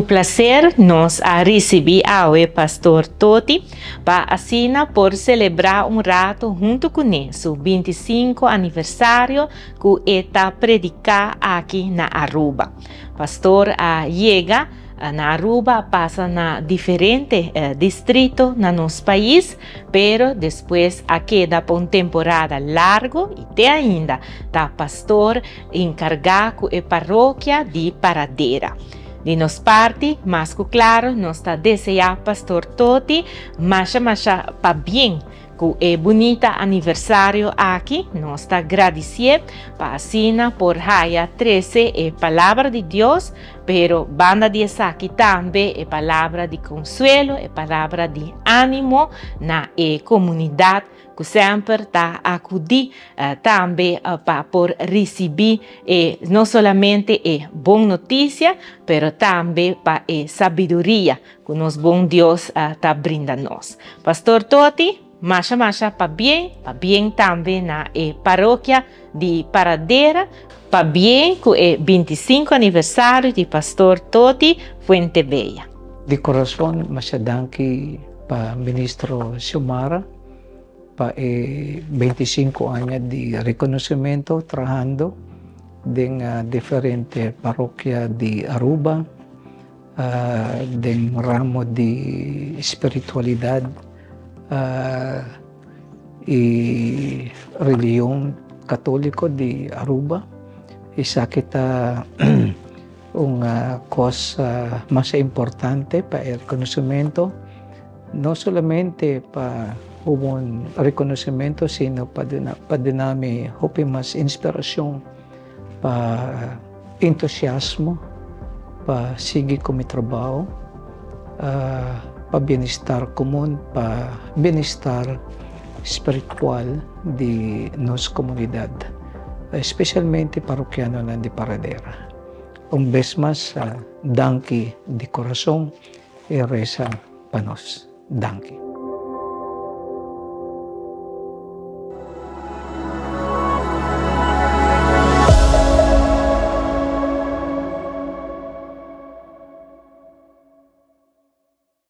placer nos a ricibi awe Pastor Toti pa asina por celebra un rato hunto cune su 25 aniversario cu e ta predica aki na Aruba. Pastor a yega na Aruba a pasa na diferente distrito na nos pais, pero despues a keda pa un temporada largo y te ainda ta pastor encarga cu e parokia di Paradera. Di nos parti, mas cu claro, nos ta desea Pastor Toti masha masha pabien cu e bunita aniversario aki. Nos ta gradicié pa asina por haya trece e Palabra di Dios, pero banda di esaki tambe e palabra di consuelo, e palabra di animo na e comunidad cu semper ta acudi tambe pa por ricibi e no solamente e bon noticia, pero tambe pa e sabiduria cu nos bon Dios ta brinda nos. Pastor Toti, masha masha pabien, pabien tambe na e parokia di Paradera, pabien cu e 25 aniversario di Pastor Toti Fuentebella. Di corazon masha danki pa Ministro Xiomara pa e 25 aña di reconocimento trahando den diferente parokia di Aruba, den ramo di spiritualidad y religion catolico di Aruba. Esaki ta un cos mas importante pa e reconocimento, no solamente pa un reconocimento, sino pa duna mi hopi mas inspiracion, pa entusiasmo pa sigui cu mi trabao, pa bienestar comun, pa bienestar spiritual di nos comunidad, especialmente parokianonan di Paradera. Un bes mas, danki di corazon y reza pa nos. Danki.